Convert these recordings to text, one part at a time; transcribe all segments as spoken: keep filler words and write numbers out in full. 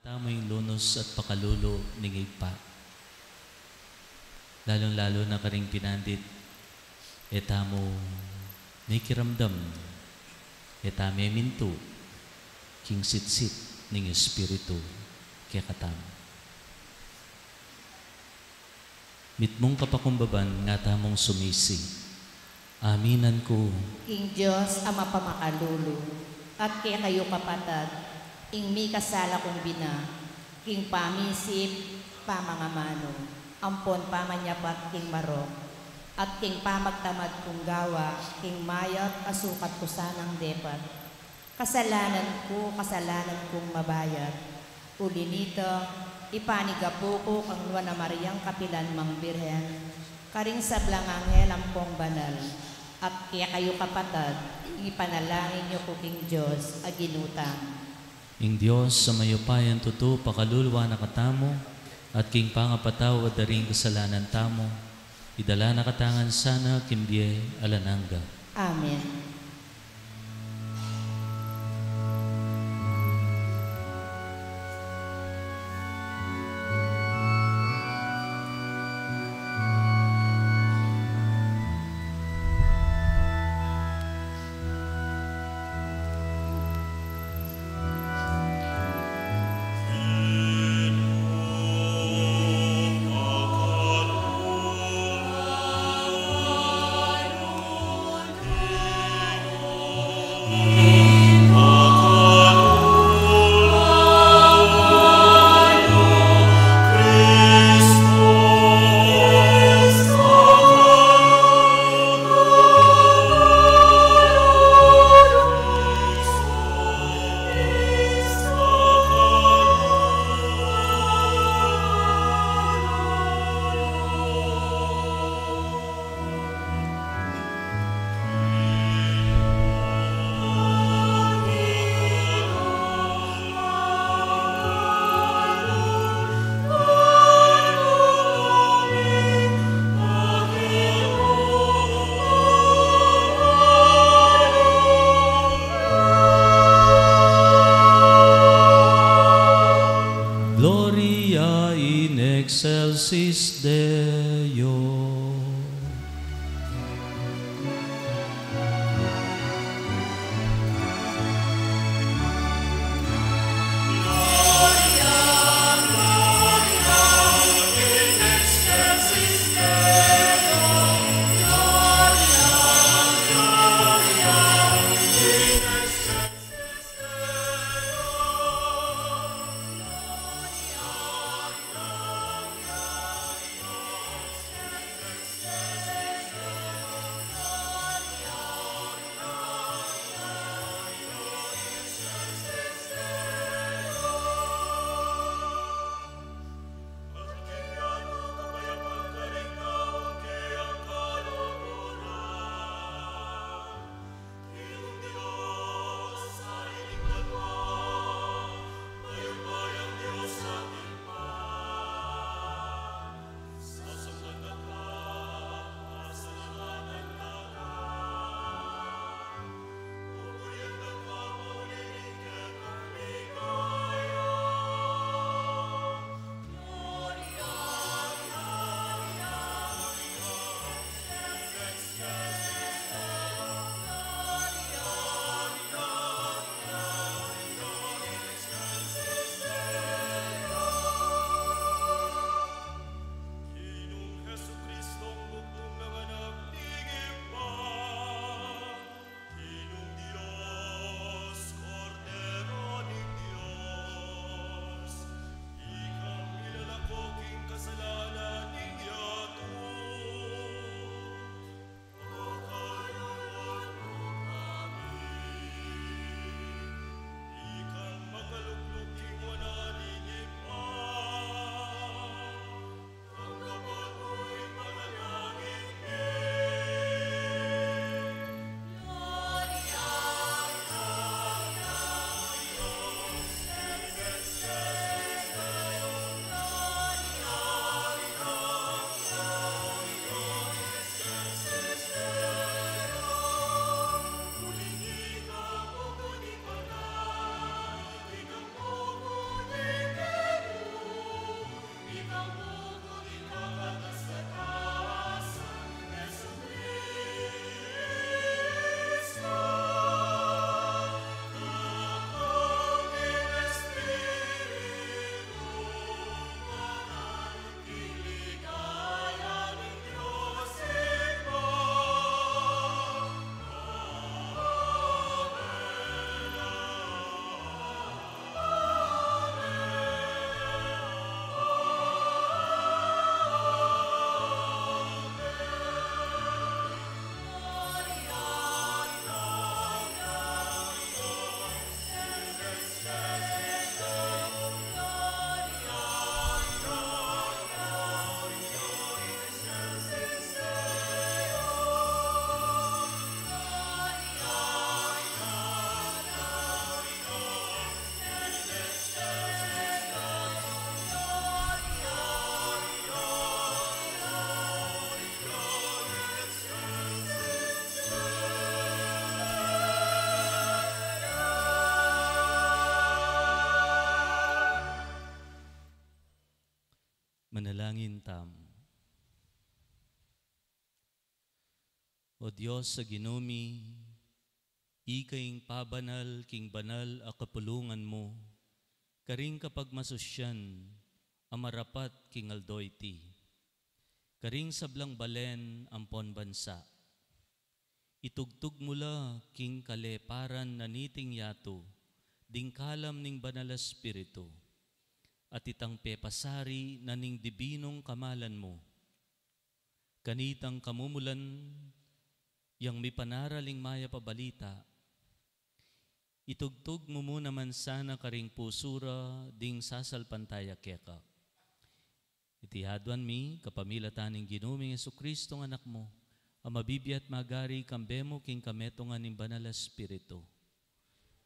Tamu ing lunus at pakalulu ning Ibpa. Lalung-lalu na karing pinandit, e tamu mikiramdam, e tamu mintu, king sitsit ning Espiritu kekatamu. Mitmung kapakumbaban nga tamung sumisi. Aminan ku king Dios a mapamakalulu, at kekayu kapatad, ing mikasala kung bina, king pamisip, pamangamanu, ampon pamanyapat king marok, at king pamagtamad kung gawa, king mayap a sukat ku sanang depat. Kasalanan ku, kasalanan kung mabayat. Uli nita, ipanigapu ku kang Nuan a Mariang kapilan mang Birhen, karing sablang anghel ampong banal, at kekayu kapatad, ipanalangin yu ku king Dios a Ginu tamu. Ing Dios a mayupayang tutu pakaluluan na katamu, at king pangapatawad da ring kasalanan tamu, idala na katamu ngan sana king bie alang angga. Amen. Gloria in excelsis Deo. Manalangin tamu. O Dios a Ginu mi, ika ing pabanal king banal a kapulungan mu, karing kapagmasusyan a marapat king aldo iti, karing sablang balen ampon bansa. Itugtug mu la king kaleparan na niting yatu, ding kalam ning Banal a Espiritu, at itang pepasari na ning dibinung kamalan mu. Kanitang kamumulan, yang mipanaraling mayap a balita, itugtug mu mu naman sana karing pusu ra ding sasalpantaya keka. Iti aduan mi kapamilatan ning Ginu ming Jesucristo nga Anak mu, a mabibie at magari kambe mu king kametungan ning Banal a Espiritu.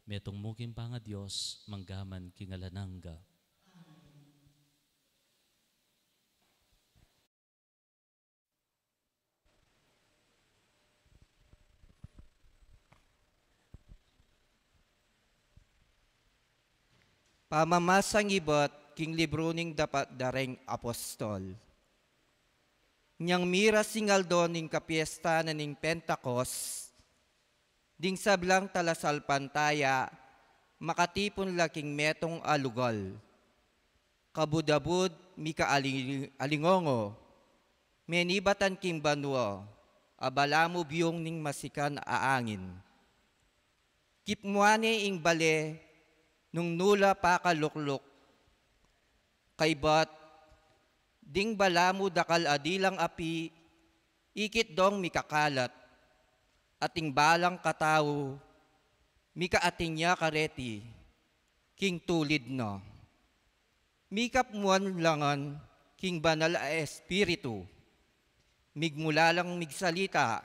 Metung mu king pangaDios, manggaman king alang angga. Pamamasang ibat king libru ning dapat da ring apostol. Nyang miras ing aldo ning kapiesta na ning Pentakos, ding sablang talasalpantaya makatipun la king metung a lugal. Kabud-abud, mika ali-, alingongo, menibatan king banua a balamu biung ning masikan a angin. Kipmuan ne ing bale nung nu la pakalukluk. Kaybat, ding balamu dakal a dilang api, ikit dong mikakalat, at ing balang katau, mikaatin ya kareti, king tulid na. Mikapmuan la ngan king Banal a Espiritu, migmula lang migsalita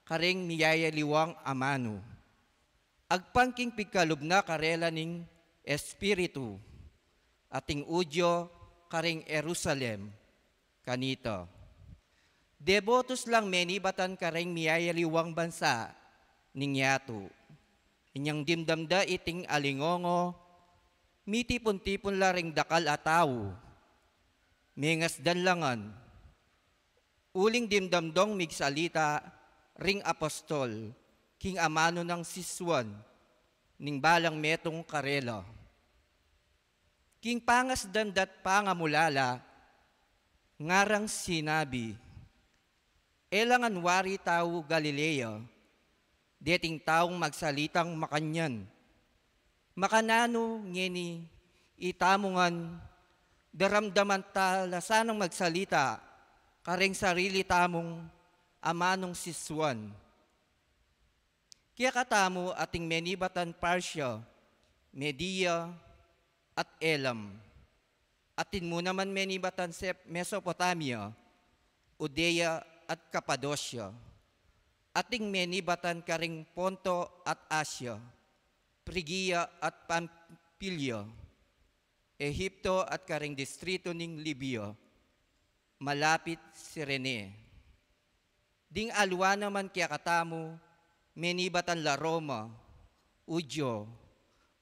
kareng miyayaliwang amanu. Agpang king pigkalub na karela ning Espiritu, at ing udyu kareng Jerusalem, kanita. Debotus lang menibatan kareng miyayaliwang bansa ning yatu. Inyang dimdam da iting alingongo, mitipun-tipun la ring dakal a tau. Mengasdan la ngan, uling dimdam dong migsalita ring apostol king amanu nang sisuan ning balang metung karela. King pangasdan da't pangamulala, ngarang sinabi, "E la ngan wari tau Galilea deting taung magsalitang makanyan? Makananu ngeni itamu ngan daramdaman ta la sanang magsalita kareng sarili tamung amanung sisuan?" Kekatamu ating menibatan Partia, Media, at Elam. Atin mu naman menibatan Sep-, Mesopotamia, Judea, at Kapadosia. Ating menibatan karing Ponto at Asia, Prigia at Pampilia, Ehipto at karing distrito ning Libia, malapit Cirene. Ding aliwa naman kekatamu, menibatan la Roma, Udyo,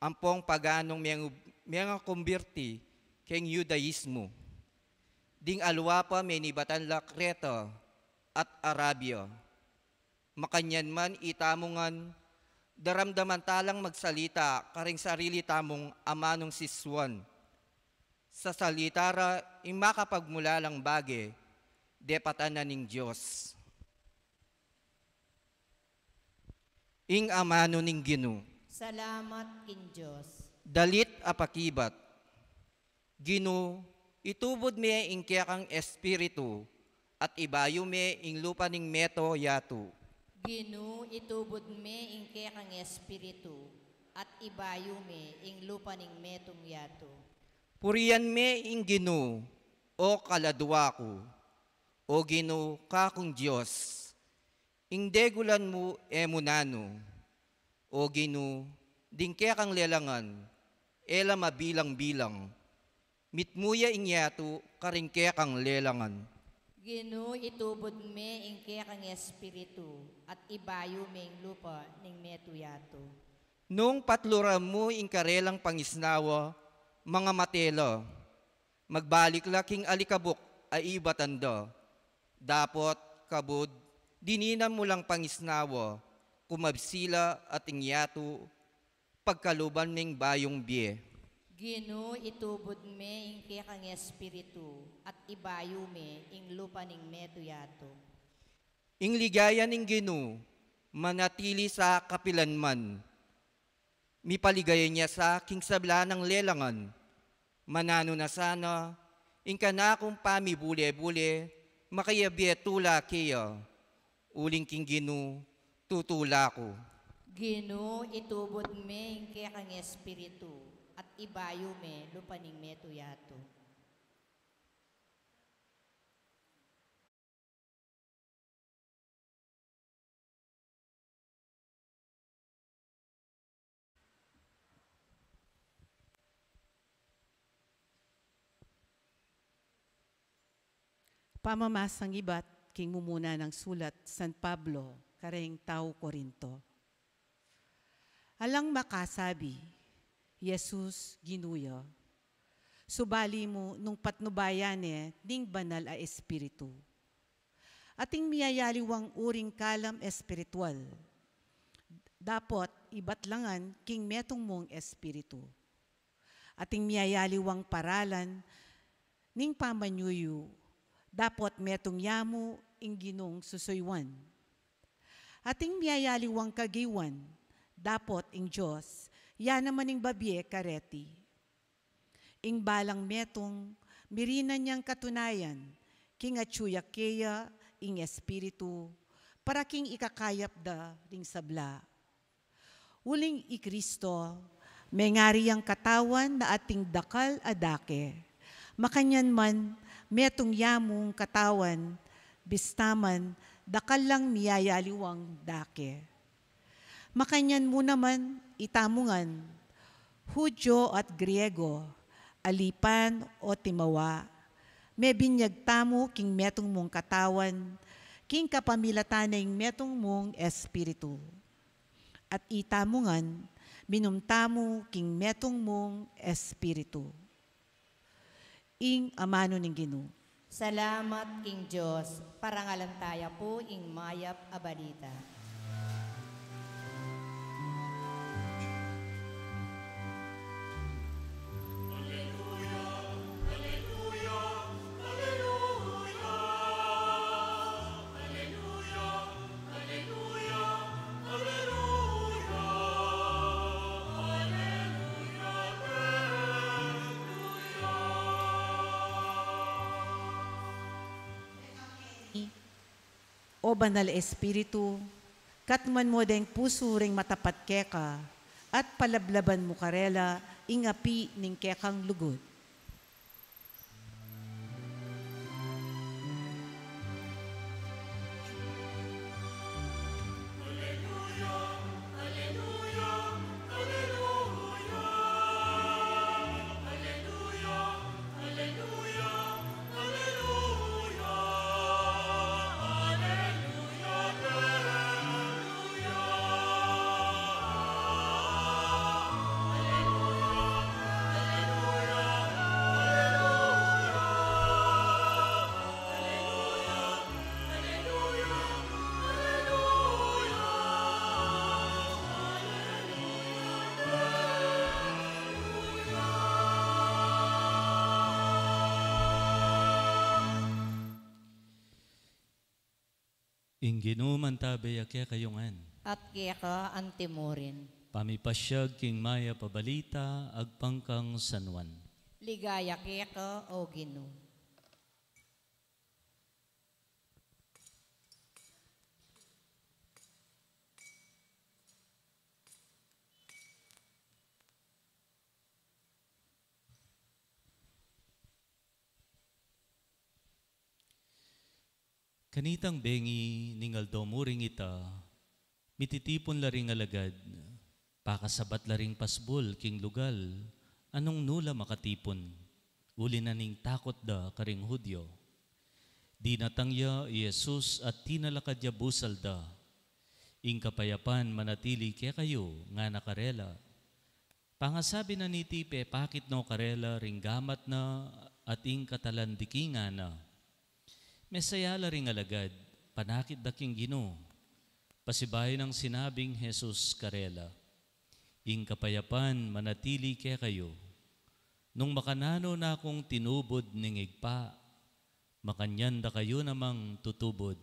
ampong paganong meng-, mengakumbirti keng Judaismo. Ding aliwa pa menibatan la Kreta at Arabia. Makanyan man itamu ngan, daramdaman ta lang magsalita karing sarili tamung amanung sisuan. Sa salita ra ing makapagmulalang bage, depatan na ning Dios. Ing amanu ning Ginu. Salamat king Dios. Dalit a pakibat. Ginu, itubud me ing kekang espiritu, at ibayu me ing lupa ning meto yatu. Ginu, itubud me ing kekang espiritu, at ibayu me ing lupa ning metung yatu. Purian me ing Ginu, o kaladua ku, o Ginu, kakung Dios. Ing degulan mu e mu nanu, o Ginu, ding kekang lelangan, e la mabilang-bilang. Mitmu ya ing yatu karing kekang lelangan. Ginu, itubud me ing kekang espiritu, at ibayu me ing lupa ning meto yatu. Nung patluran mu ing karelang pangisnawa, mangamate la. Magbalik la king alikabuk a ibatan da. Dapot, kabud, dininan mu lang pangisnawa, kumabsi la at ing yatu, pagkaluban meng bayung bie. Ginu, itubud me ing kekang espiritu, at ibayu me ing lupa ning meto yatu. Ing ligaya ning Ginu, manatili sa kapilanman. Mipaligaya nya sa king sabla nang lelangan. Mananu na sana, ing kanakung pamibule-bule, makayabie tula keya, uling king Ginu, tutula ku. Ginu, itubud me ing kekang espiritu, at ibayu me lupa ning meto yatu. Pamamasang ibat king mumuna nang sulat San Pablo kareng tau Corinto. Alang makasabi, Jesus, Ginu ya, subali mu nung patnubayan ne ning Banal a Espiritu. Ating miyayaliwang uring kalam espiritual, dapot ibat la ngan king metung mung espiritu. Ating miyayaliwang paralan ning pamanyuyu, dapot metung ya mu ing Ginung susuyuan. Ating miyayaliwang kagiwan, dapot ing Dios, ya naman ing babie kareti. Ing balang metung, mirinan yang katunayan, king atyu ya keya ing Espiritu, para king ikakayap da ring sabla. Uling i Kristo, mengari yang katawan na ating dakal a dake. Makanyan man, metung ya mung katawan, bista man, dakal lang miyayaliwang dake. Makanyan mu naman, itamu ngan, Hudyo at Griego, alipan o timawa, mebinyag tamu king metung mung katawan, king kapamilatan ning metung mung Espiritu. At itamu ngan, minum tamu king metung mung Espiritu. Ing amanu ning Ginu. Salamat king Dios, parangalan taya pu ing mayap a balita. O Banal Espiritu, katmuan mu deng pusu ring matapat keka, at palablaban mu karela ing api ning kekang lugud. Ing Ginu mantabe ya kekayu ngan. At keka antimurin. Pamipasyag king mayap a balita agpang kang San Juan. Ligaya keka, O Ginu. Kanitang bengi ning aldo mu ring ita, mititipun la ring alagad, pakasabat la ring pasbul king lugal a nung nu la makatipun, uli na ning takut da karing Judio. Dinatang ya i Jesus at tinalakad ya busal da. Ing kapayapan manatili kekayu, ngana karela. Pangasabi na niti, pepakit no karela ring gamat na at ing katalandiki, ngana. Mesaya la ring alagad, panakit da king Ginu. Pasibayu nang sinabing Jesus karela, ing kapayapan manatili kekayu. Nung makananu na kung tinubud ning Ibpa, makanyan da kayu namang tutubud.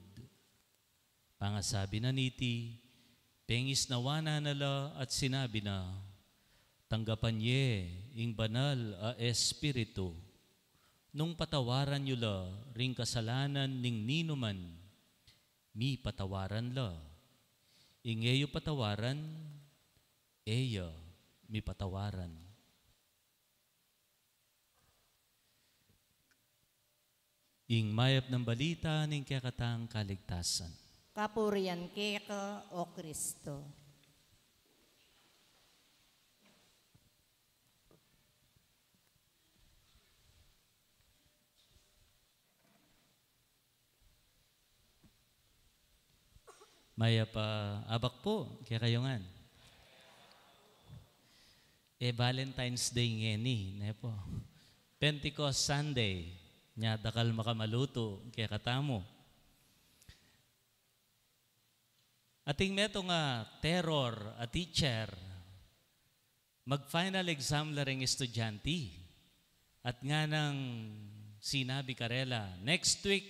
Pangasabi na niti, pengisnawan na la at sinabi na, tanggapan ye ing banal a Espiritu, nung patawaran yu la ring kasalanan ning ninuman, mipatawaran la. Ing e yu patawaran, e ya mipatawaran. Ing mayap nang balita ning kekatang kaligtasan. Kapurian keka, O Kristo. Mayap a abak pu kekayu ngan. E, Valentine's Day ngeni, ne pu? Pentecost Sunday, nya dakal makamalutu kekatamu. Ating metung a terror a teacher, mag-final exam la ring estudyante. At nganang sinabi karela, "Next week,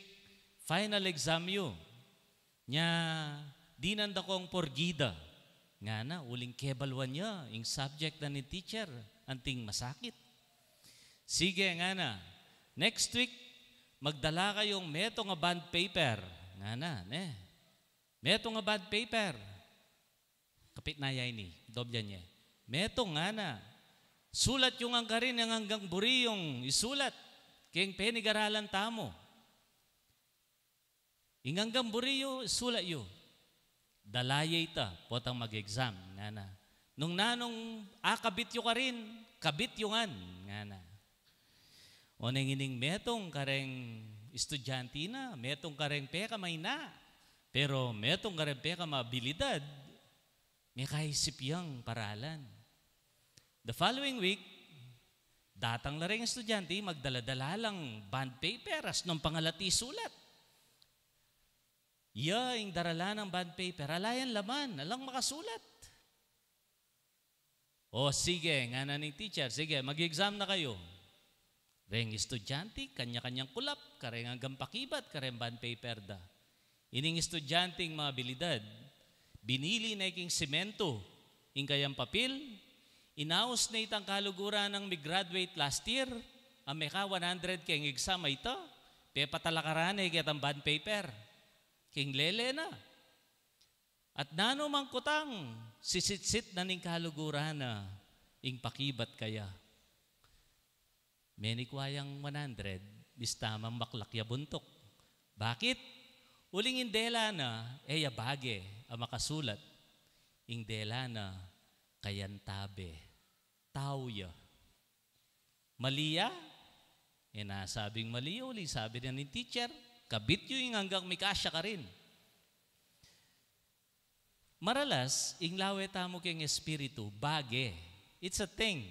final exam yu." Nya, dinan da kong purgida, ngana, uling kebaluan ya ing subject na ning teacher, anting masakit. "Sige," ngana, "next week, magdala kayung metung a bond paper," ngana, ne. "Metung a bond paper." Kapit na ya ini, dobyan ye. "Metung," ngana. "Sulat yu ngan karin ing anggang buri yung isulat keng penigaralan tamu. Ing anggang buri yu, isulat yu." "Dala ye ita, potang mag-exam," ngana. "Nung nanung akabit yu karin, kabit yu ngan," ngana. Oneng ining metung kareng estudyante na, metung kareng pekamaina, pero metung kareng pekamabilidad, mekaisip yang paralan. The following week, datang la reng estudyante, magdala-dala lang bond paper, asnong pangalat isulat. Ya ing daralan nang bond paper, ala yang laman, alang makasulat. "O, sige," ngana ning teacher, "sige, mag-exam na kayu." Reng estudyante, kanya-kanyang kulap, kareng anggang pakibat kareng bond paper da. Ining estudyanteng mabilidad, binili ne king semento ing kayang papil, inaus ne itang kaluguran nang mi-graduate last year, a meka one hundred keng exam a ita, pepatalakaran ne ketang bond paper king lele na. At nanu mang kutang, sisitsit na ning kaluguran na ing pakibat kaya. Menikwa yang one hundred, bista mang maklak ya buntuk. Bakit? Uling ing dela na, e ya bage a makasulat. Ing dela na, kayantabe. Tau ya. Mali ya? E na sabing mali ya, uling sabi na ning teacher, "Kabit yu ing anggang mikasya karin." Maralas, ing lawe tamu keng espiritu, bage. It's a thing.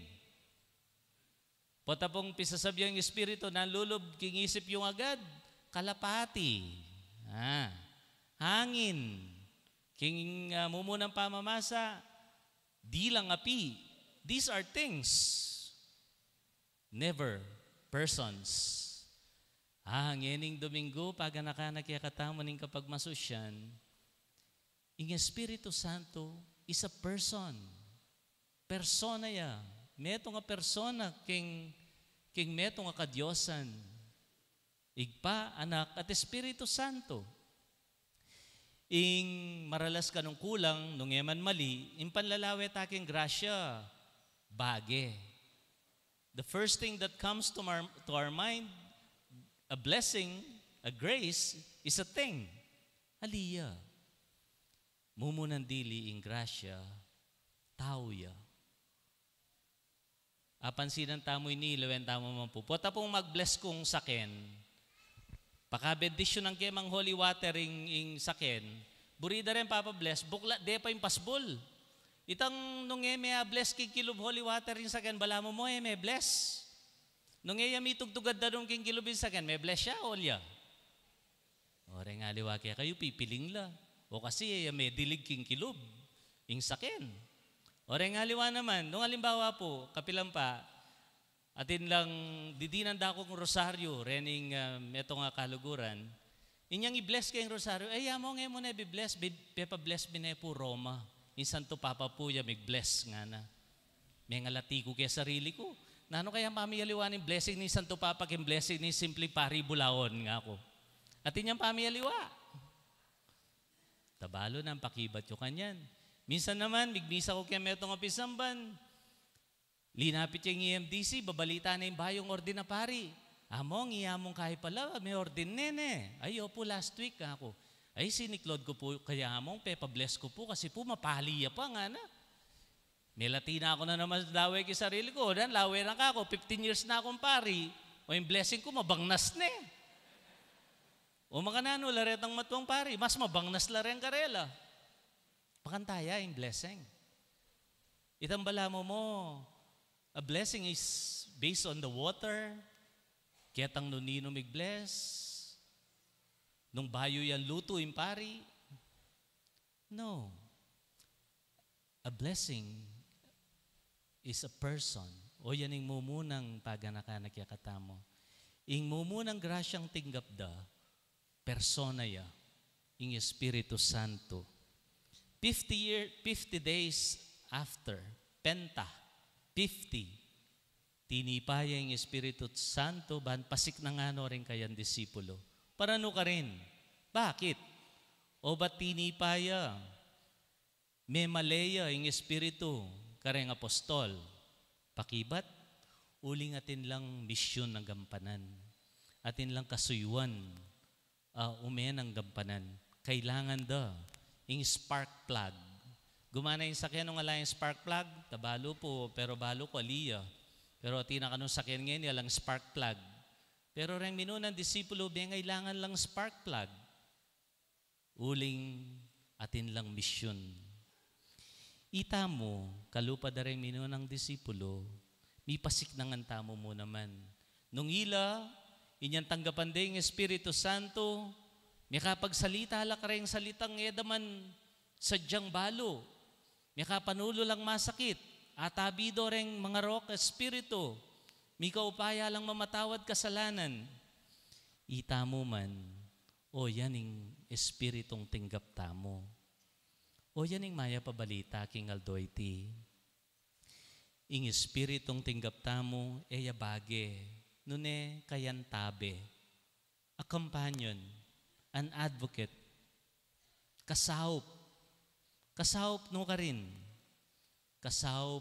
Potang pung pisasabyan ing espiritu, nanlulub king isip yung agad, kalapati. Ah, hangin. King, ah, mumunang pamamasa, dilang api. These are things. Never persons. Ah, ngening Domingo, paganakan na kekatamu ning kapagmasusyan, ing Espiritu Santo is a person. Persona ya. Metung a persona king, king metung a kadiosan. Ibpa, Anak, at Espiritu Santo. Ing maralas kanung kulang, nung e man mali, ing panlalawe ta king grasya, bage. The first thing that comes to our, to our mind, a blessing, a grace, is a thing. Ali ya. Mumunang dili ing grasya, tau ya. Apansinan tamu ini, lawen tamu man pu. Pota pung mag-bless kung saken. Pakabendisyunan ke mang holy water ing, ing saken. Buri da ring papa-bless, buklat de pa ing pasbul. Itang nung e me-bless king kilub holy water ing saken, balamu mo e me-bless. Nung e ya mitugtug a danum king kilub ing saken, me-bless ya, o ali ya. O reng aliwa kekayu, pipiling la. O kasi e ya medilig king kilub ing saken. O reng aliwa naman, nung alimbawa pu, kapilan pa, atin lang didinan da kung rosaryo, rening, ah, metung a kaluguran. Inyang i-bless keng rosaryo, e, among e mu ne bi-bless, bi-, pepa-bless mi ne pu Roma. Ing Santo Papa pu ya mig-bless ngana. Mengalati ku keng sarili ku. Nanu kaya pamiyaliwa ning blessing ning Santo Papa keng blessing ning simpleng pari bulaon, ngaku. Atin yang pamiyaliwa. Tabalu nang pakibat yu kanyan. Minsan naman, migmisa ku keng metung a pisamban. Linapit ya ing E M D C, babalita ne ing bayung ordin a pari. Among, i Among Kay pala, me-ordin ne ne. Ay, opu, last week, ngaku. Ay, siniklaud ku pu kaya Among, pepa-bless ku pu, kasi pu mapali ya pa, ngana. Melati na ku na naman lawe king sarili ku, o dan, lawe na kaku, fifteen years na kung pari, o ing blessing ku, mabangnas ne. O makananu la retang matuang pari, mas mabangnas la reng karela. Pakanta ya ing blessing. Itang balamu mo, a blessing is based on the water, ketang nung ninu mig-bless, nung bayu yang lutu ing pari. No. A blessing is a person. O yan ing mumunang paganakan na kekatamu. Ing mumunang grasyang tinggap da, persona ya, ing Espiritu Santo. Fifty year, fifty days after, penta, fifty, tinipa ya ing Espiritu Santo ban pasiknangan no ring kayang disipulo. Para nu karin? Bakit? O ba't tinipa ya? Memale ya ing Espiritu kareng apostol. Pakibat, uling atin lang misyun a gampanan. Atin lang kasuyuan a ume nang gampanan. Kailangan da ing spark plug. Gumana ing saken nung ala yang spark plug, tabalu pu, pero balu ku ali ya. Pero atin na kanung saken ngeni, alang spark plug. Pero reng minunang disipulo, bengailangan lang spark plug. Uling atin lang misyun. Itamu, kalupa da reng minunang disipulo, mipasiknangan tamu mu naman. Nung ila, inyang tanggapan da ing Espiritu Santo, mekapagsalita la kareng salitang e da man sadyang balu. Mekapanulu lang masakit, atabi do reng mangarok a espiritu, mikaupaya lang mamatawad kasalanan. Itamu man, o yan ing espiritung tinggap tamu. O yan ing mayap a balita king aldo iti. Ing espiritung tinggap tamu, e ya bage, nune kayantabe. A companion, an advocate, kasaup. Kasaup nu karin? Kasaup,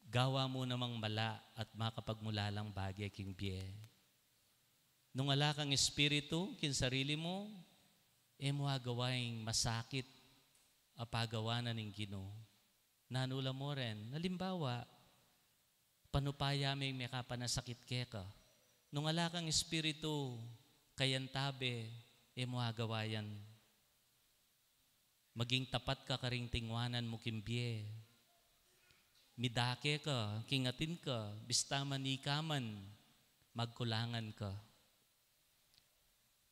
gawa mu namang mala at makapagmulalang bage king bie. Nung ala kang espiritu king sarili mu, e mu agawa ing masakit a pagawa na ning Ginu. Nanu la mo ren? Alimbawa, panupaya me ing mekapanasakit keka. Nung ala kang espiritu, kayantabe, e mu agawa yan. Maging tapat ka karing tinguanan mu king bie. Midake ka king atin ka, bista man ika man magkulangan ka.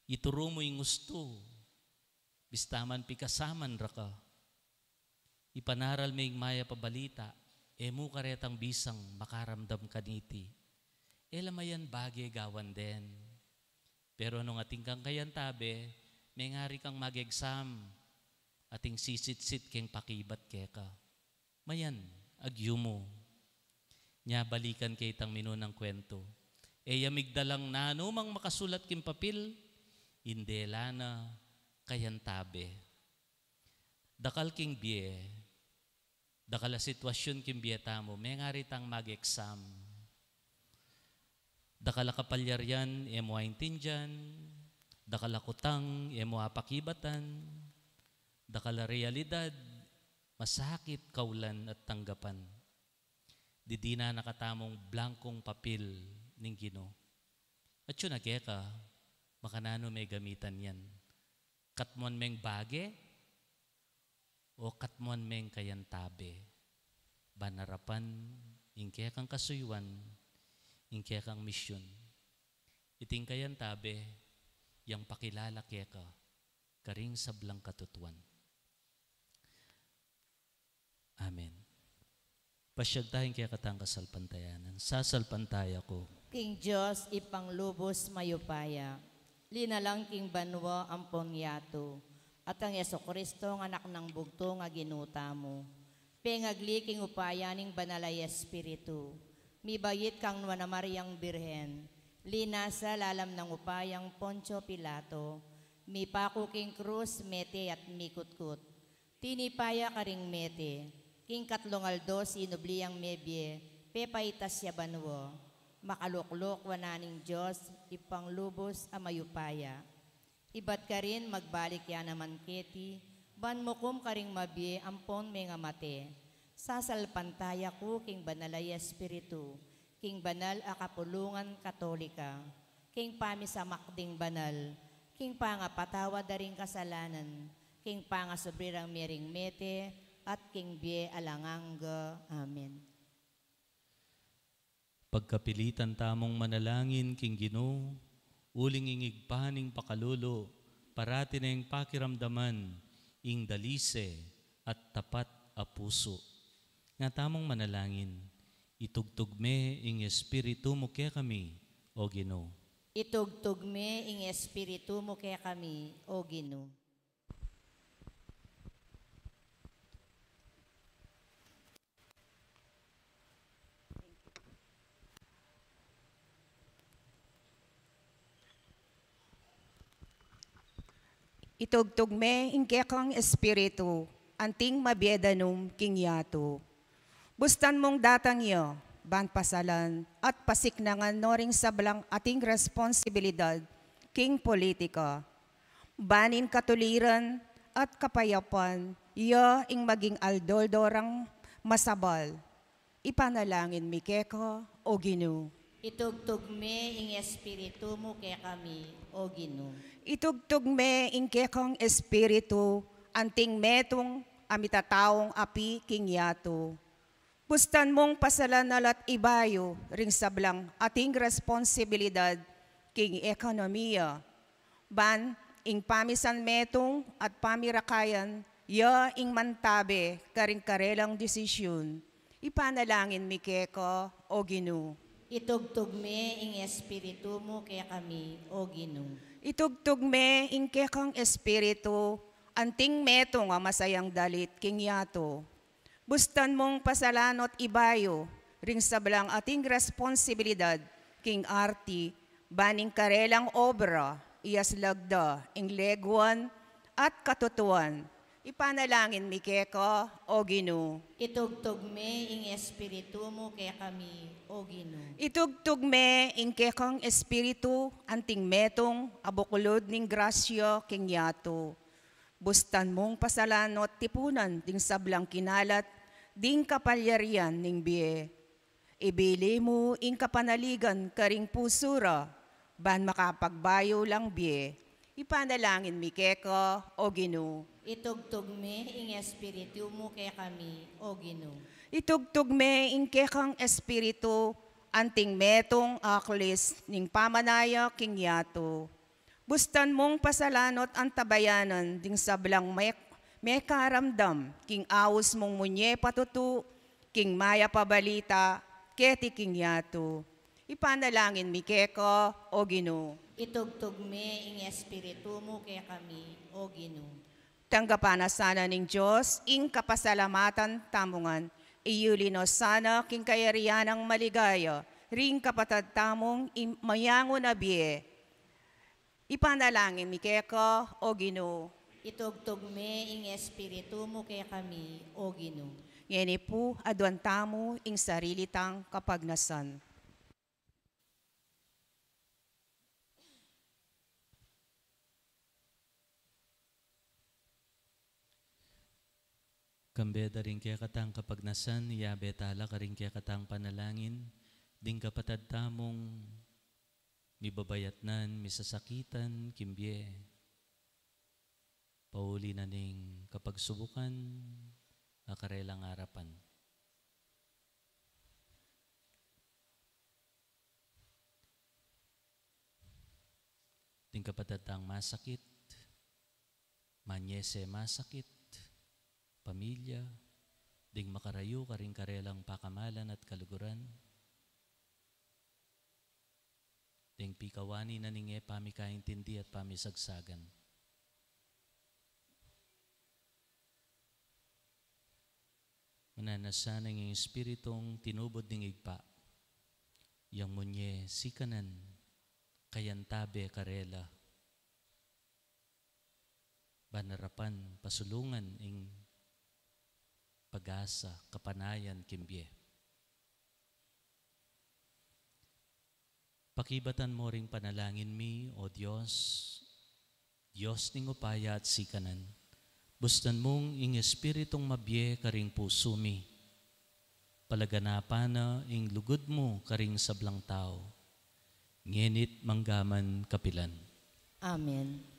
Ituru mu ing ustu, bista man pikasaman ra ka. Ipanaral me ing mayap a balita, e mu karetang bisang makaramdam kaniti. E la mayan bage gawan den. Pero nung atin kang kayantabe, mengari kang mag-exam, atin sisitsit keng pakibat keka. Mayan, agyumu. Nya balikan ke itang minunang kwentu. E ya migdalang nanumang makasulat king papil, ing dela na kayantabe. Dakal king bie, dakal a sitwasyun king bie tamu, mengari tang mag-exam. Dakal a kapalyarian, e mu aintindian, dakal a kutang, e mu apakibatan, dakal a realidad, masakit kaulan at tanggapan. Didinan na katamung blangkung papil ning Ginu. Atyu na keka, makananu me gamitan yan. Katmuan meng bage, o katmuan meng kayantabe, ban arapan ing kekang kasuyuan, ing kekang misyun. Iting kayantabe, yang pakilala keka karing sablang katutuan. Amen. Pasyag tayang kekatang kasalpantayanan. Sasalpantaya ku king Dios, Ibpang lubus mayupaya, linalang king banua ampon yatu, at kang Jesucristo, a Anak nang bugtung a Ginu tamu, pengagli king upaya ning Banal a Espiritu, mibait kang Nuan a Mariang Birhen, linasa lalam nang upayang Poncio Pilato, mipaku king krus, mete at mikutkut. Tinipa ya karing mete, king katlung aldo sinubli yang mebie, pepaitas ya banua, makalukluk wanan ning Dios, Ibpang lubus a mayupaya. Ibat karin magbalik ya naman keti, ban mukum karing mabie ampon mengamate. Sasalpantaya ku king Banal a Espiritu, king banal a kapulungan Katolika, king pamisamak ding banal, king pangapatawad da ring kasalanan, king pangasubli rang mie ring mete, at king bie alang angga. Amen. Pagkapilitan tamung manalangin king Ginu, uling ing Ibpa ning pakalulu, parati neng pakiramdaman ing dalise at tapat a pusu. Nga tamung manalangin, itugtug me ing Espiritu mu kekami, O Ginu. Itugtug me ing Espiritu mu kekami, O Ginu. Itugtug me ing kekang Espiritu, anting mabie danum king yatu. Bustan mung datang ya, ban pasalan at pasiknangan no ring sablang ating responsibilidad king politika. Ban ing katuliran at kapayapan ya ing maging aldo-aldo rang masabal. Ipanalangin mi keka, O Ginu. Itugtug me ing Espiritu mu kekami, O Ginu. Itugtug me ing kekang Espiritu, anting metung a mitataung api king yatu. Bustan mung pasalan at ibayu ring sablang ating responsibilidad king ekonomiya. Ban ing pamisan metung at pamirakayan ya ing mantabe karing karelang desisyun. Ipanalangin mi keka, O Ginu. Itugtug me ing Espiritu mu kekami, O Ginu. Itugtug me ing kekang Espiritu, anting metung a masayang dalit king yatu. Bustan mung pasalan at ibayu ring sablang ating responsibilidad king arti, ban ing karelang obra, iyaslag da ing leguan at katutuan. Ipanalangin mi keka, O Ginu. Itugtug me ing Espiritu mu kekami, O Ginu. Itugtug me ing kekang Espiritu, anting metung a buklud ning grasya king yatu. Bustan mung pasalan at tipunan ding sablang kinalat ding kapalyarian ning bie. Ibili mu ing kapanaligan karing pusu ra, ban makapagbayu lang bie. Ipanalangin mi keka, O Ginu. Itugtug me ing Espiritu mu kekami, O Ginu. Itugtug me ing kekang Espiritu, anting metung a aklis ning pamanaya king yatu. Bustan mung pasalan at antabayanan ding sablang me-, mekaramdam king aus mung munye patutu king mayap a balita keti king yatu. Ipanalangin mi keka, O Ginu. Itugtug me ing espiritu mu kekami, O Ginu. Tanggapan na sana ning Dios ing kapasalamatan tamu ngan. Iyuli no sana king kayarian nang maligaya ring kapatad tamung im-, mayangu na bie. Ipanalangin mi keka, O Ginu. Itugtug me ing espiritu mu kekami, O Ginu. Ngeni pu, aduan tamu ing sarili tang kapagnasan. Kambe da ring kekatang kapagnasan, iyabe tala karing kekatang panalangin ding kapatad tamung mibabayatnan, misasakitan king bie, pauli na ning kapagsubukan a karelang arapan. Ding kapatad tang masakit, manyese masakit, pamilya, ding makarayu karing karelang pakamalan at kaluguran, ding pikawani na ning e pamikaintindi at pamisagsagan. Mananasa nang ing Espiritung tinubud ning Ibpa, yang munye sikanan, kayantabe karela, ban arapan pasulungan ing pag-asa, kapanayan king bie. Pakibatan mo ring panalangin mi, O Dios, Dios ning upaya at sikanan. Bustan mung ing Espiritung mabie karing pusu mi. Palaganapan na ing lugud mu karing sablang tau. Ngeni't manggaman kapilan. Amen.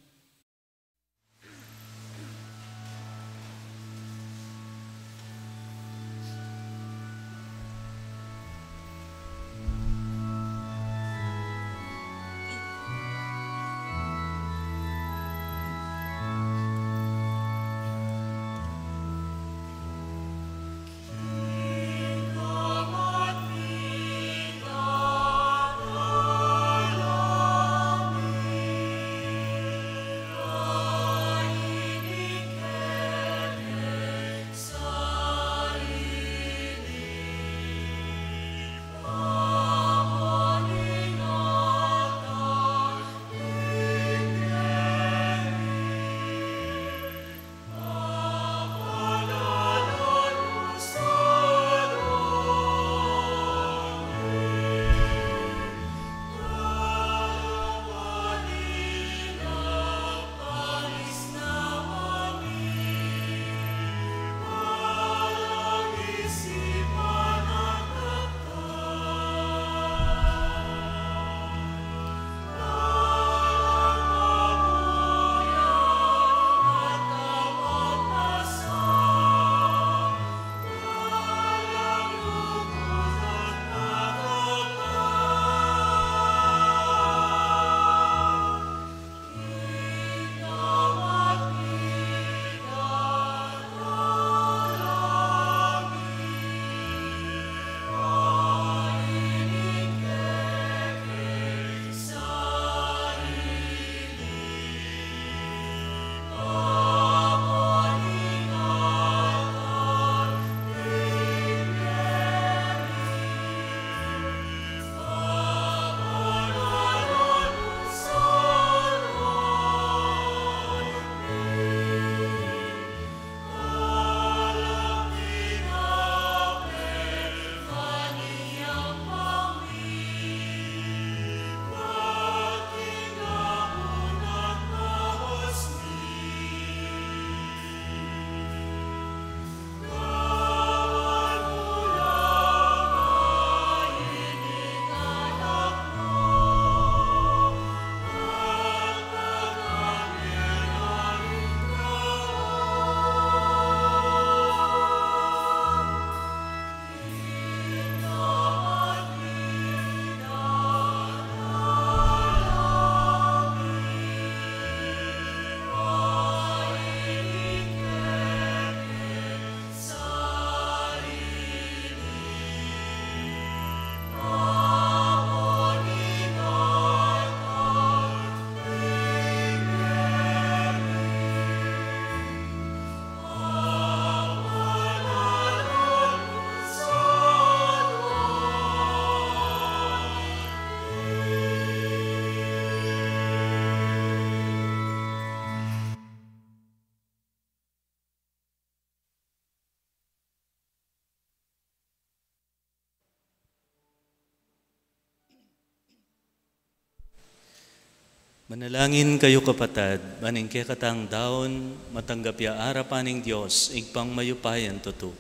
Manalangin kayu, kapatad, ban ing kekatang daun matanggap ya arapan ning Dios, Ibpang mayupayang tutu.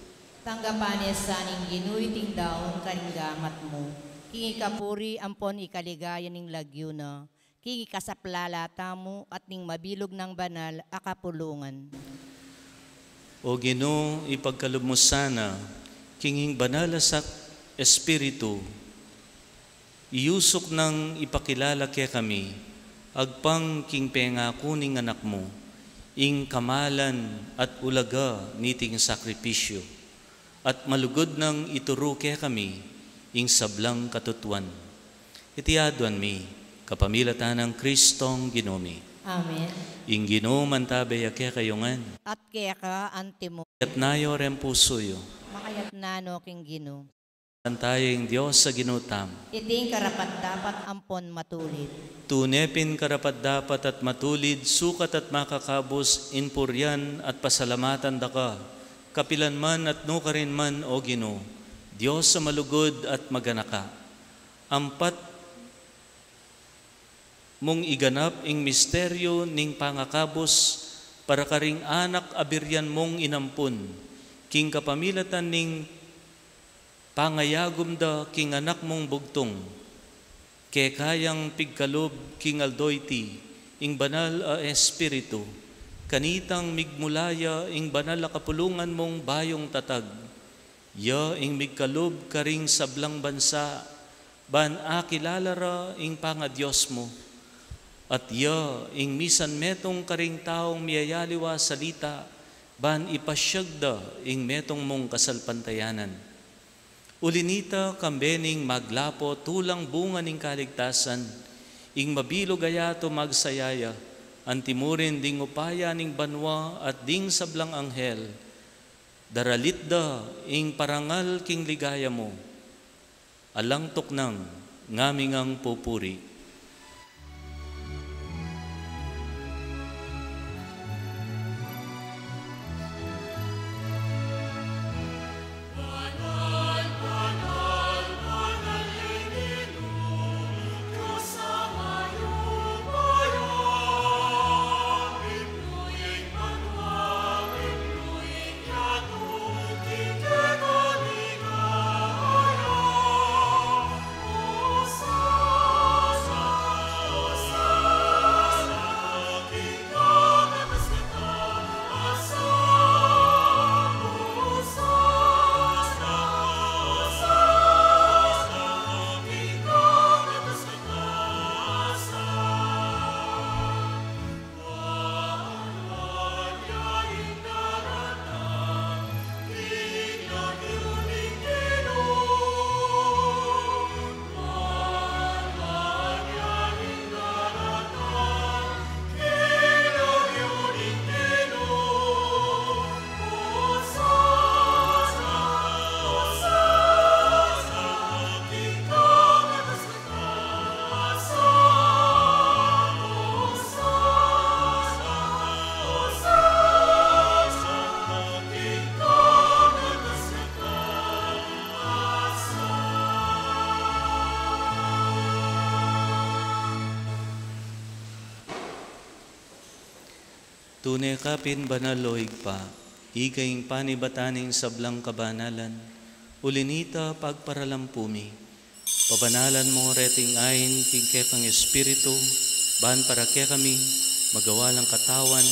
Tanggapan na sa ning Ginu iting daun karing gamat mu, king ikapuri ampon ikaligaya ning lagyu na, king ikasaplala tamu at ning mabilug nang banal a kapulungan. O Ginu, ipagkalub mu sana king ing banal a sak-, Espiritu, iyusuk nang ipakilala kekami, agpang king pengaku ning Anak mu, ing kamalan at ulaga niting sakripisyu, at malugud nang ituru kekami ing sablang katutuan. Iti aduan mi kapamilatan nang Kristong Ginu mi. Amen. Ing Ginu mantabe ya kekayu ngan. At keka antimu. Itas yu reng pusu yu. Makatas no king Ginu. Taya ing Dios a Ginu tamu. Iting karapat-dapat ampon matulid. Tune pin karapat-dapat at matulid, sukat at makakabus, ing purian at pasalamatan da ka, kapilan man at nukarin man, O Ginu, Dios a malugud at maganaka. Ampat mung iganap ing misteryu ning pangakabus para karing anak a birian mung inampun, king kapamilatan ning pangayagum da king Anak mung bugtung. Keka yang pigkalub king aldo iti ing Banal a Espiritu, kanitang migmula ya ing banal a kapulungan mung bayung tatag. Ya ing migkalub karing sablang bansa, ban akilala ra ing pangaDios mu. At ya ing misan metung karing taung miyayaliwa salita, ban ipasyag da ing metung mung kasalpantayanan. Uli nita, kambe ning maglapo tulang bunga ning kaligtasan, ing mabilug a yatu magsaya ya, antimurin ding upaya ning banua at ding sablang anghel, daralit da ing parangal king ligaya mu, alang tuknang ngaming pupuri. Tune ka pin banal, o Ibpa, ika ing panibatan ning sablang kabanalan, uli nita pagparalampu mi. Pabanalan mu reting ain king kekang Espiritu, ban para kekami magawa lang katawan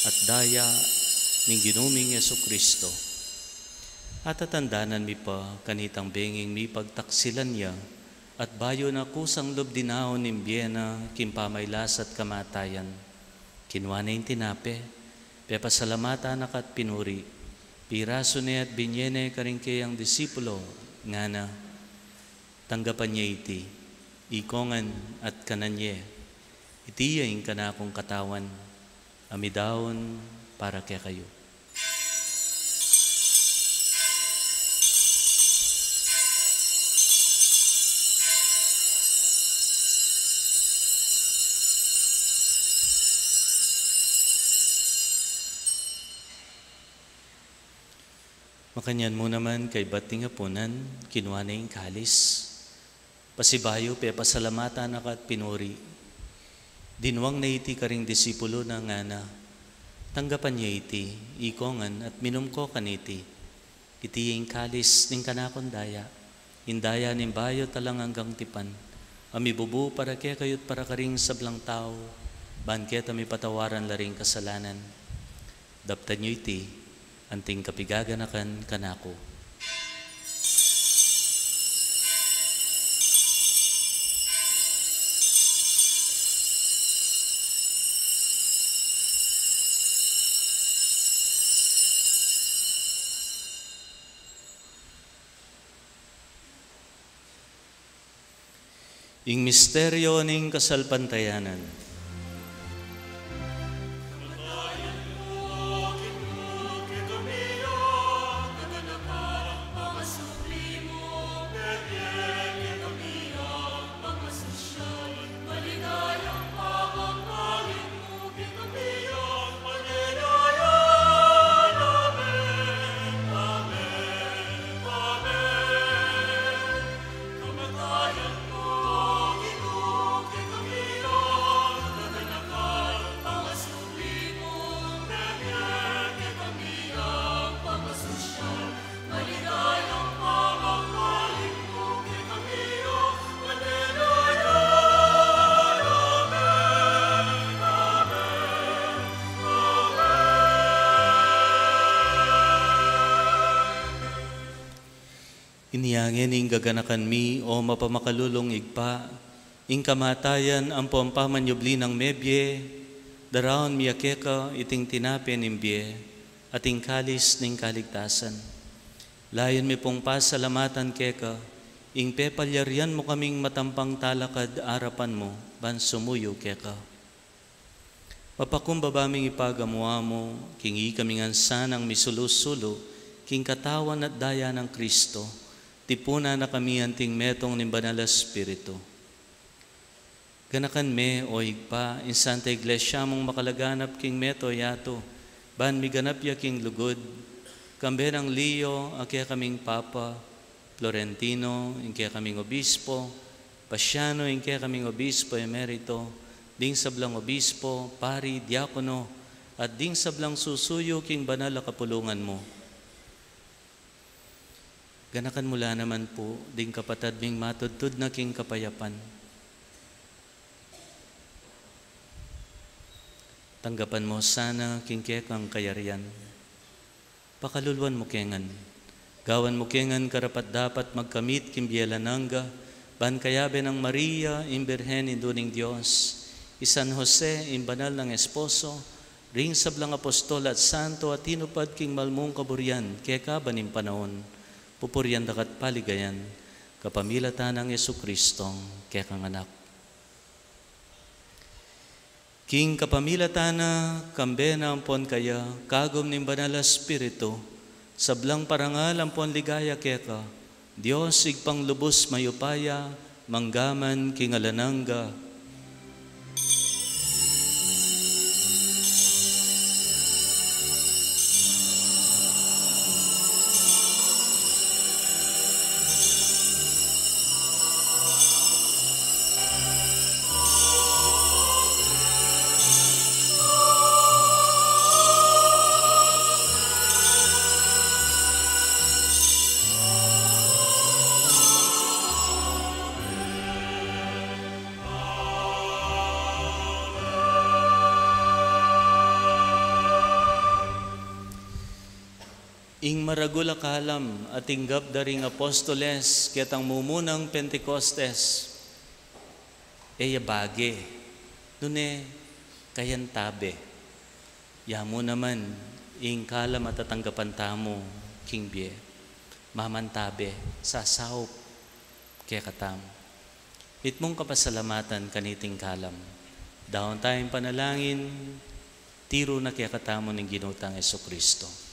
at daya ning Ginu ming Jesucristo. Atatandanan mi pa kanitang benging mipagtaksilan ya, at bayu na kusang lub dinaun ing bie na king pamailas at kamatayan, kinua ne ing tinape, pepasalamatan na ka at pinuri, pirasu ne at binye ne karing keyang disipulo, ngana: Tanggapan ye iti, ikongan at kanan ye, iti ya ing kanakung katawan, a midaun para kekayu. Makanyan mu naman kaybat ning apunan, kinua ne ing kalis, pasibayu pepasalamatan na ka at pinuri, Dinuang na iti karing disipulu na, ngana: Tanggapan ye iti, ikongan, at minum ko kaniti. Iti ing kalis ning kanakung daya, ing daya ning bayu at alang anggang tipan, a mibubu para kekayu't para karing sablang tau, ban keta mipatawaran la ring kasalanan. Daptan yu iti, anting kapigaganakan kanaku. Ing misteryo ning kasalpantayanan. Inya ngeni, gaganakan mi, o mapamakalulung Ibpa, ing kamatayan ampong pamanyubli nang mebie, daraun mi ya keka iting tinape ning bie at ing kalis ning kaligtasan. Layun mi pung pasalamatan keka ing pepalyarian mu kaming matampang talakad arapan mu ban sumuyu keka. Mapakumbaba ming ipagamu-amu king ikami ngan sanang misulu-sulu king katawan at daya nang Kristo, tipunan na kami anting metung ning Banal a Espiritu. Ganakan me, o Ibpa, ing Santa Iglesia mung makalaganap king mabilug a yatu, ban miganap ya king lugud, kambe nang Leo a kekaming Papa, Florentino ing kekaming Obispo, Paciano ing kekaming Obispo Emerito, ding sablang obispo, pari, diakono, at ding sablang susuyu king banal a kapulungan mu. Ganakan mu la naman pu ding kapatad ming matudtud na king kapayapan. Tanggapan mu sana king kekang kayarian. Pakaluluan mu ke ngan. Gawan mu ke ngan karapat-dapat magkamit king bie alang angga, ban kayabe nang Maria, ing Birhen Indu ning Dios, i San Jose, ing banal nang esposo, ring sablang apostol at santo a tinupad king malmung kaburian keka ban ing panaun, pupurian daka't paligayan, kapamilatan nang Jesucristong kekang Anak. King kapamilatan na, kambe na ampon kaya, kagum ning Banal a Espiritu, sablang parangal ampon ligaya keka, Dios Ibpang lubus mayupaya, mangga man king alang angga. Ing maragul a kalam a tinggap da ring apostoles ketang mumunang Pentecostes, e ya bage, nune kayan tabe. Ya mu naman ing kalam a tatanggapan tamu king bie, mamantabe, sasaup kekatamu. Mitmung kapasalamatan kaniting kalam. Daun tayang panalangin, tiru na kekatamu ning Ginu tang Jesucristo.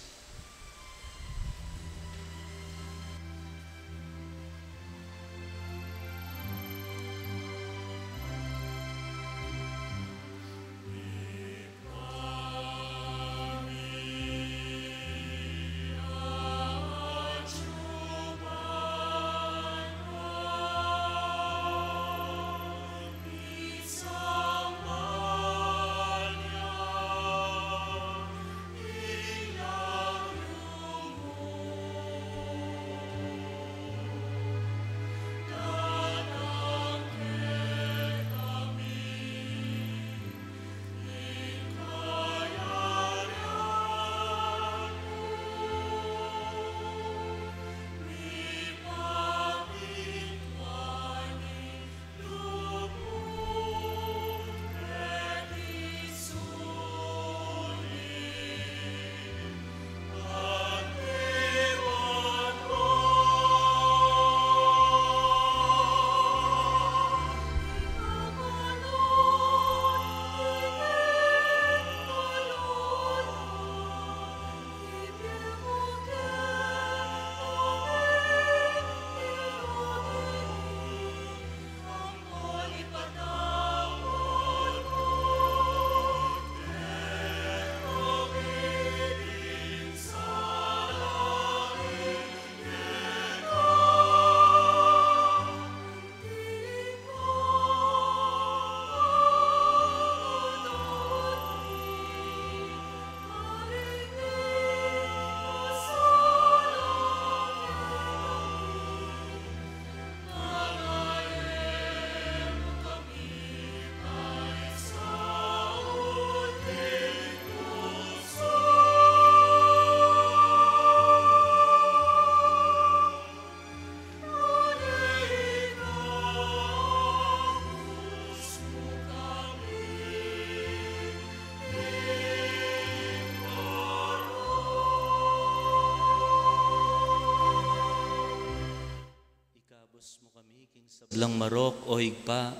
Lang marok, o Ibpa,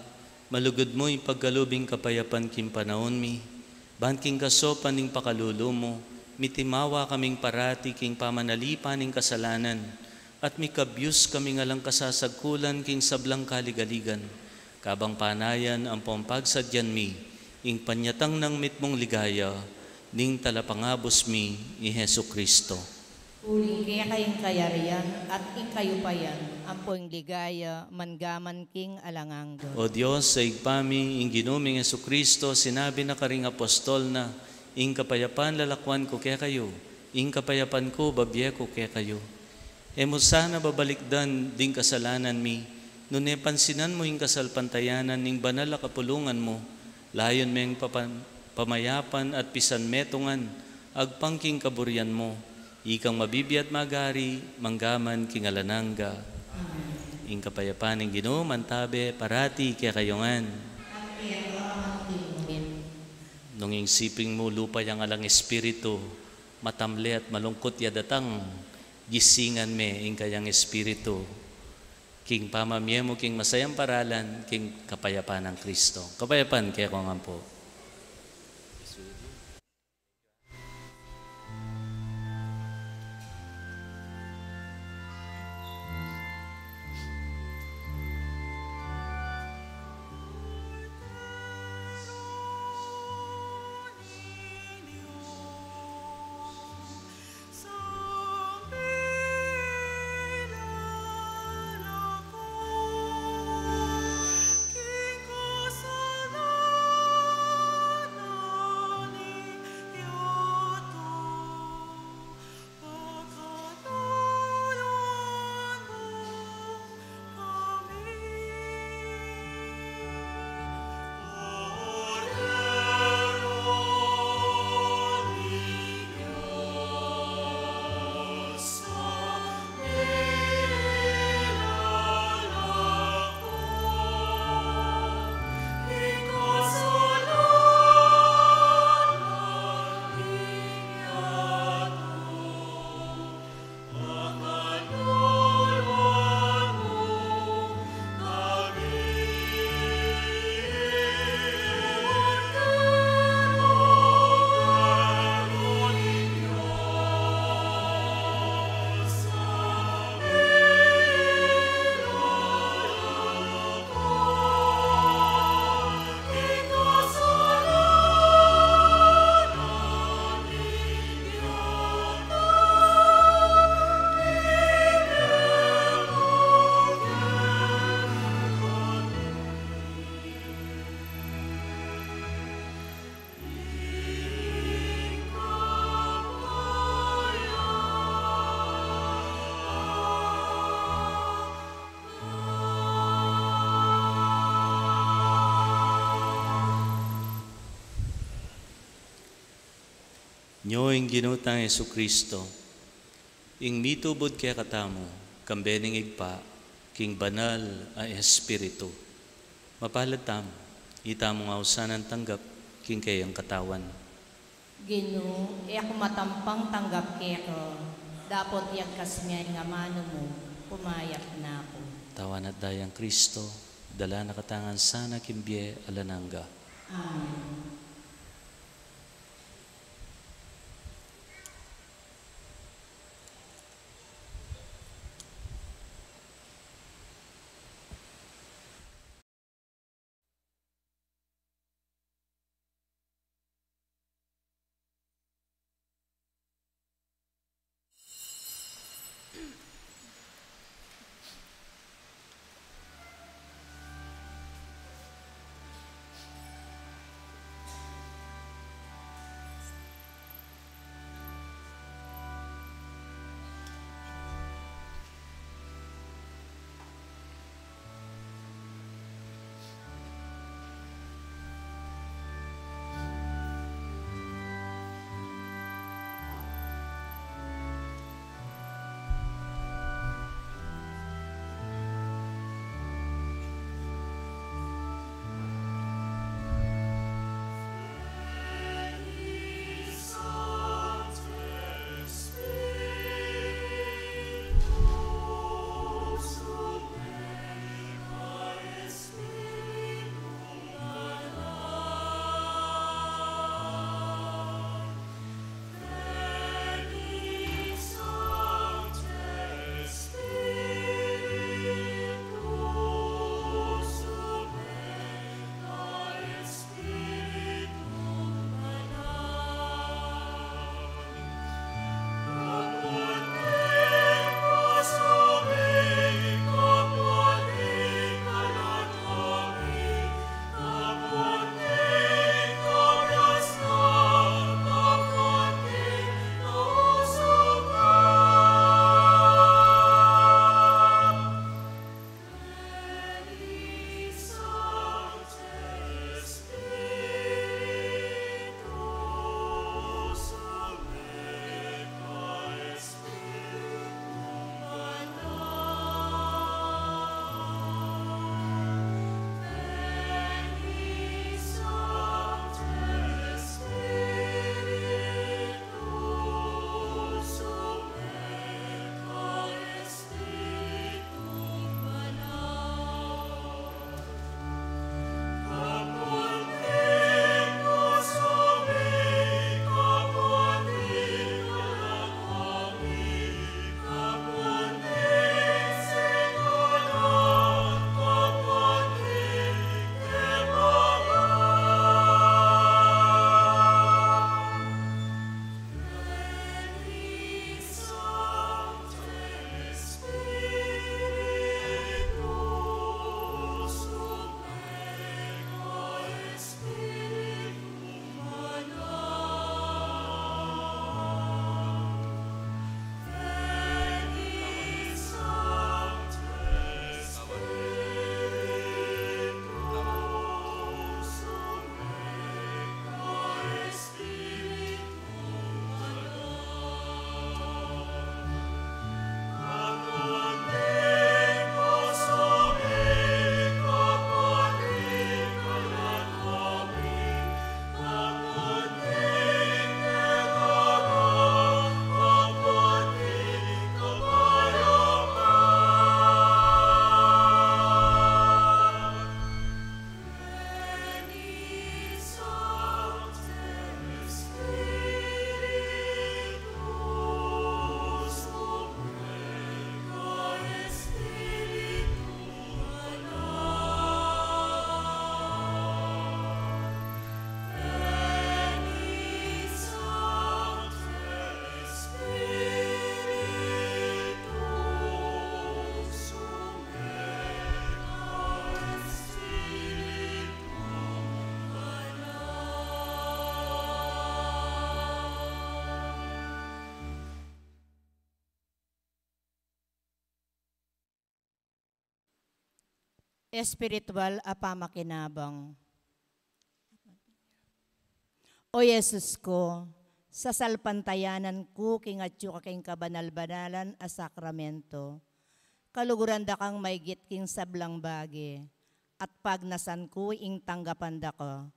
malugud mu ipagkalub ing kapayapan king panaun mi, ban king kasaupan ning pakalulu mu, mitimawa kaming parati king pamanalipan ning kasalanan, at mikabyus kaming alang kasasagkulan king sablang kaligaligan, kabang panayan ampong pagsadyan mi ing panyatang nang mitmung ligaya ning Talapangabus mi, i Jesucristo. Uling keka ing kayarian at ing kayupayan, ampo ing ligaya, mangga man king alang angga. O Dios, a Ibpa mi, ing Ginu ming Jesucristo, sinabi na karing apostol na, "Ing kapayapan lalakwan ku kekayu, ing kapayapan ku babie ku kekayu." E mu sana babalikdan ding kasalanan mi, nune pansinan mu ing kasalpantayanan ning banal a kapulungan mu, layun meng papan-, pamayapan at pisanmetungan, agpang king kaburian mu, ikang mabibie at magari, mangga man king alang angga. Amen. Ing kapayapan ning Ginu, mantabe parati kekayu ngan. At keka mu rin. Nung ing siping mu lupa yang alang espiritu, matamle at malungkut ya datang, gisingan me ing kayang espiritu. King pamamie mu king masayang paralan, king kapayapan nang Kristo. Kapayapan kekayu ngan pu. Nyo ing Ginu tang Jesucristo, ing mitubud kekatamu, kambe ning Ibpa, king Banal a Espiritu. Mapalad tamu, itamu nga ausan tanggap king keyang katawan. Ginu, e ku matampang tanggap keka, dapot yagkas me ing amanu mu, kumayap na ku. Tawan at dayang Kristo, dala na katamu ngan sana king bie alang angga. Amen. Espiritual a pamakinabang. O Jesus ku, sasalpantayanan ku king atyu ka king kabanal-banalan a sakramento. Kaluguran da kang maigit king sablang bage, at pagnasan ku ing tanggapan da ka.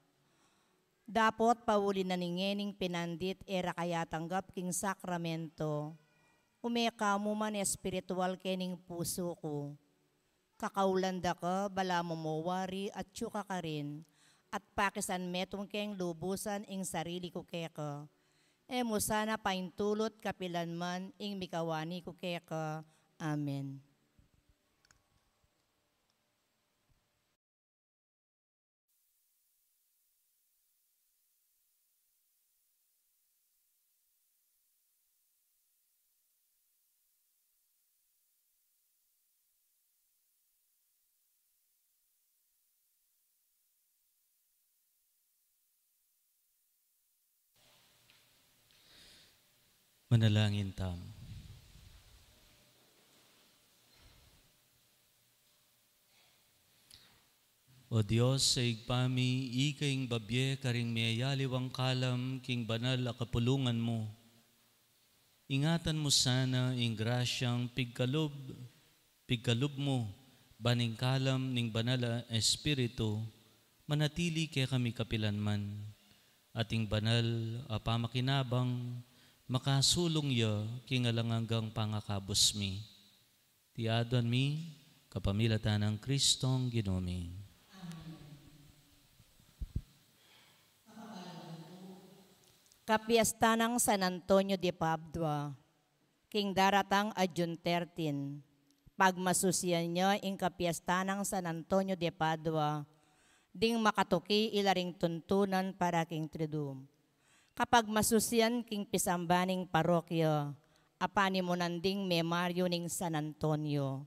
Dapot pauli na ning ngening pinandit e ra ka atanggap king sakramento, ume ka mu man espiritual kening pusu ku. Kakaulan da ka, balamu mo wari atyu ka karin, at pakisan metung keng lubusan ing sarili ku keka. E mu sana paintulut kapilan man ing mikawani ku keka. Amen. Manalangin tamu. O Dios, a Ibpa mi, ika ing babie karing meyayaliwang kalam king banal a kapulungan mu. Ingatan mu sana ing grasyang pigkalub, pigkalub mu, ban ing kalam ning Banal a Espiritu, manatili kekami kapilan man, at ing banal a pamakinabang, makasulung ya king alang anggang pangakabus mi. Iti aduan mi, kapamilatan nang Kristong Ginu mi. Kapiesta nang San Antonio de Padua, king daratang a June thirteen, pagmasusian ya ing kapiesta nang San Antonio de Padua, ding makatuki ila ring tuntunan para king Triduum. Kapagmasusian king pisamban ning parokya, a panimunan ding Memaryo ning San Antonio.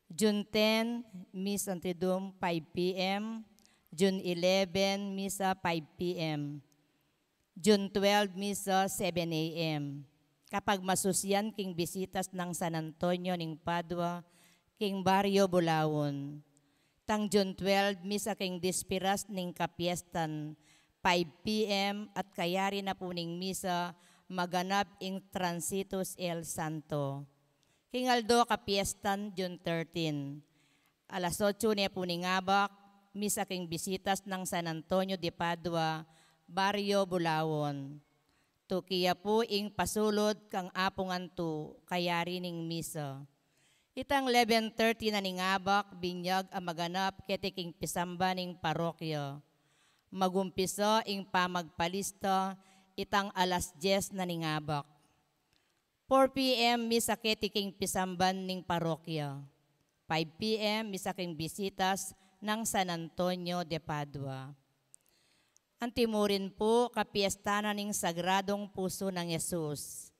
June ten, Misa Triduum, five P M. June eleven, Misa, five P M. June twelve, Misa, seven A M. Kapagmasusian king bisitas nang San Antonio ning Padua, king Baryo Bulaon. Tang June twelve, Misa king dispiras ning kapiestan, five P M, at kayari na pu ning Misa, maganap ing Transitus el Santo. King aldo kapiestan, June thirteen, alas otso ne pu ning abak, Misa king bisitas nang San Antonio de Padua, Baryo Bulaon. Tuki ya pu ing pasulud kang Apu ngan Tutu, kayari ning Misa. Itang eleven thirty na ning abak, binyag a maganap keti king pisamban ning parokya. Magumpisa ing pamagpalista, itang alas dyes na ning abak. Four P M, Misa keti king pisamban ning parokya. Five P M, Misa king bisitas nang San Antonio de Padua. Antimurin pu, kapiesta na ning Sagradung Pusu nang Jesus.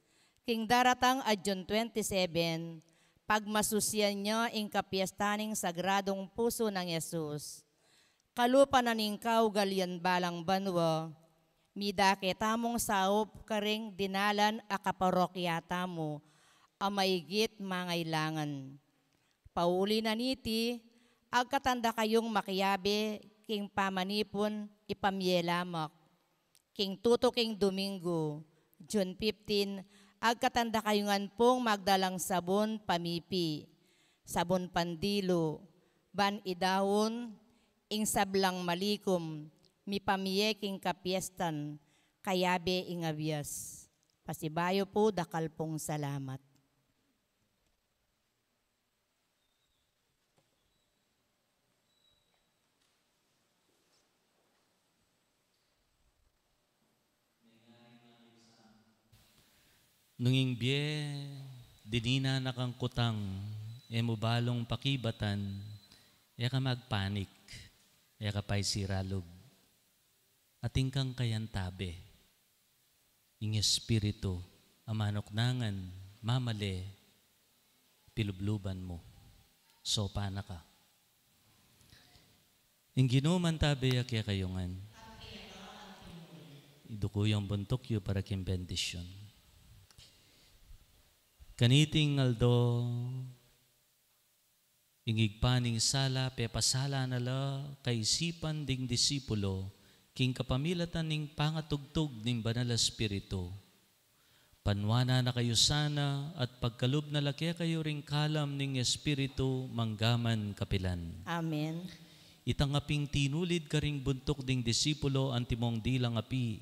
King daratang a June twenty-seven, pagmasusian ya ing kapiesta ning Sagradung Pusu nang Jesus. Kalupa na ning kaugalian balang banua, midake tamung saup karing dinalan a kaparokya tamu, a maigit mangailangan. Pauli na niti, agkatan da kayung makiabe king pamanipun ipamye lamak. King tutuking Domingo, June fifteen, agkatan da kayu ngan pung magdalang sabun pamipi, sabun pandilu, ban idaun ing sablang malikum, mipamye king kapiestan, kayabe ing abias. Pasibayu pu, dakal pung salamat. Nung ing bie, dinina na kang kutang, e mu balung pakibatan, e ka magpanik, e ka paisiralub. Atin kang kayantabe. Ing Espiritu a manuknangan, mamale, pilubluban mu. Sopa na ka. Ing Ginu mantabe ya kekayu ngan. Iduku yu ing buntuk yu para king bendisyun. Kaniting aldo, Ing Ibpa ning sala, pepasala na la kaisipan ding disipulo, king kapamilatan ning pangatugtug ning Banal a Espiritu. Panuanan na kayu sana at pagkalub na la kekayu ring kalam ning Espiritu manggaman kapilan. Amen. Itang aping tinulid karing buntuk ding disipulo antimong dilang api,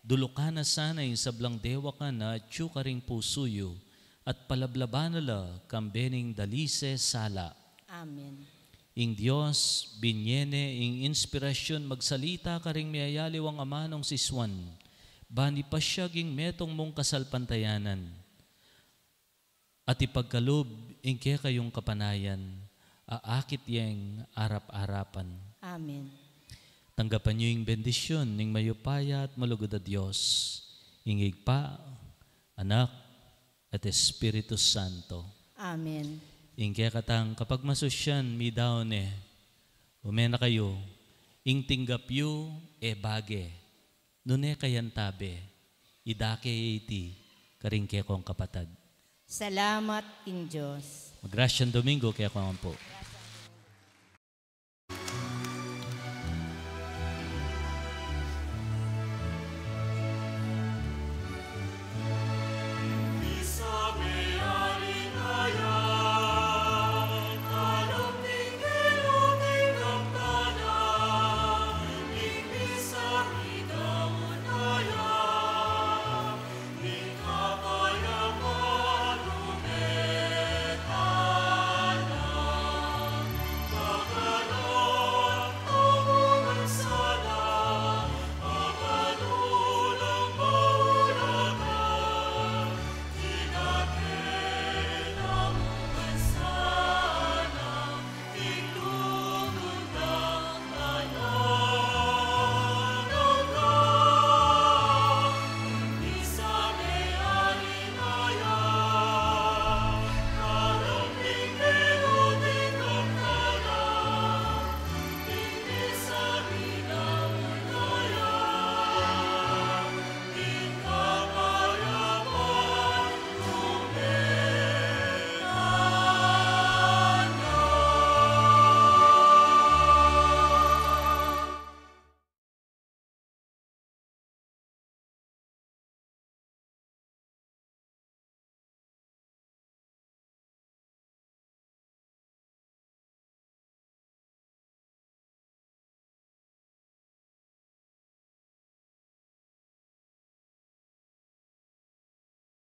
dulukan na sana ing sablang dewakan a atyu karing pusu yu, at palablaban na la kambe ning dalise sala. Amen. Ing Dios, binye ne ing inspirasyun magsalita karing miyayaliwang amanung si Juan, ban ipasyag ing metung mung kasalpantayanan, at ipagkalub ing kekayung kapanayan, a akit yeng arap-arapan. Amen. Tanggapan yu ing bendisyun ning mayupaya at malugud a Dios, ing Ibpa, Anak, at Espiritu Santo. Amen. Ing kekatang kapagmasusyan midaun ne, ume na kayu, ing tinggap yu e bage, nune kayantabe, idake ye iti karing kekong kapatad. Salamat king Dios. Magrasyang Domingo kekayu ngan pu.